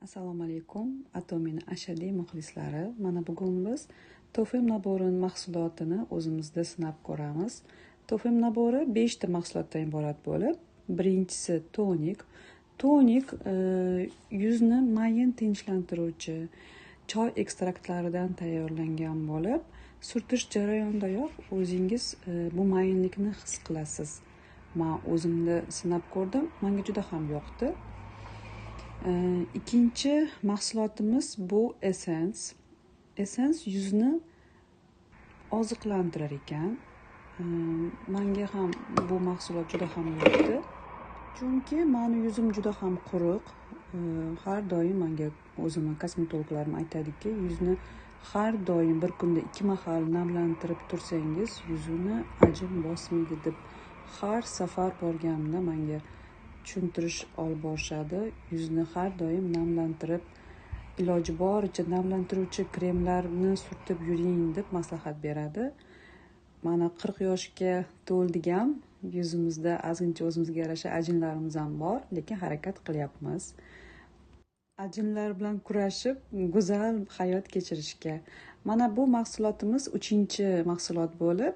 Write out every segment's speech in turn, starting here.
Assalomu alaykum, Atomini ashaddiy muxlislari. Mana bugun biz Tofem naborini mahsulotini o'zimizda sinab ko'ramiz. Tofem nabori 5 ta mahsulotdan iborat bo'lib, birinchisi tonik. Tonik yuzni mayin tinchlantiruvchi choy ekstraktlaridan tayyorlangan bo'lib, surtish jarayonidayoq o'zingiz bu mayinlikni his qilasiz. Men o'zimda sinab ko'rdim, menga juda ham yoqdi. Ikkinchi mahsulotimiz bu essens. Essens yuzni oziqlantirar ekan. Menga ham bu mahsulot juda ham yoqdi. Chunki meni yuzim juda ham quruq. Har doim menga o'zimni kosmetologlarim aytadiki, yuzni har doim bir kunda 2 mahal namlantirib tursangiz, yuzini ajin bosmaydi deb har safar borganimda menga tushuntirish olib borishadi. Yuzni har doim namlantirib, iloji boricha namlantiruvchi kremlarni surtib yuring deb maslahat beradi. Mana 40 yoshga to'ldik ham, yuzimizda ozgincha o'zimizga yarasha ajinlarimiz ham bor, lekin harakat qilyapmiz. Ajinlar bilan kurashib, go'zal hayot kechirishga. Mana bu mahsulotimiz 3-mahsulot bo'lib,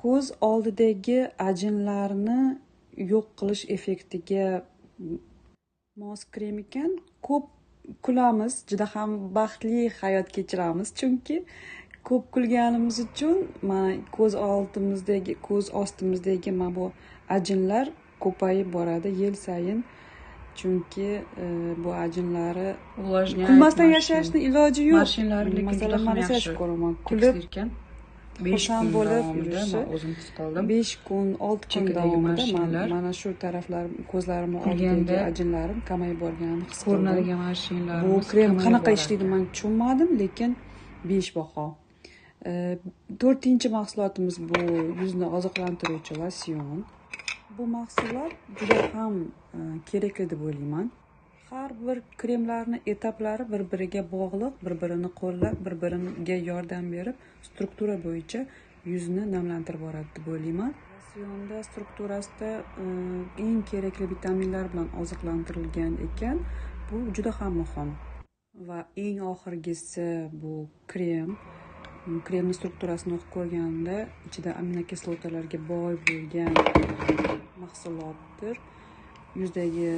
ko'z oldidagi ajinlarni yo'q qilish effektiga mos krem ekan. Ko'p kulamiz, juda ham baxtli hayot kechiramiz, chunki ko'p kulganimiz uchun mana ko'z oldimizdagi, ko'z ostimizdagi mana bu ajinlar ko'payib boradi yil sayin. Chunki bu ajinlari kulmasdan yashashni iloji yo'q. Masalan, men yaxshi ko'raman. Kulib xursand bo'lib yurishi. 5 kun, 6 kun davomida mana shu taraflar, ko'zlarimni oldidagi ajinlarim kamayib borganini his qildim. Bu krem qanaqa ishlaydi men tushunmadim, lekin 5 baho. 4-mahsulotimiz bu yuzni oziqlantiruvchi losyon. Bu mahsulot juda ham kerakli deb o'ylayman. Har bir kremlarni etaplari bir-biriga bog'liq, bir-birini qo'llab, bir-biriga yordam berib, struktura bo'yicha yuzni namlantirib boradi deb o'ylayman. Losyonda strukturasida eng kerakli vitaminlar bilan oziqlantirilgan ekan. Bu juda ham muhim. Va eng oxirgisi bu krem. Kremni strukturasini o'qib ko'rganimda ichida aminokislotalarga boy bo'lgan mahsulotdir. Yuzdagi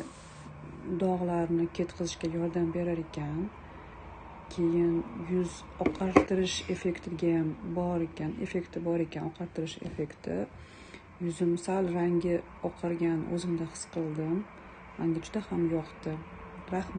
dog'larni ketkazishga yordam berar ekan. Keyin yuz oqartirish effektiga ham bor ekan, effekti bor ekan, oqartirish effekti. Yuzim sal rangi oqargan o'zimda his qildim. Menga juda ham yoqdi. Rahmat.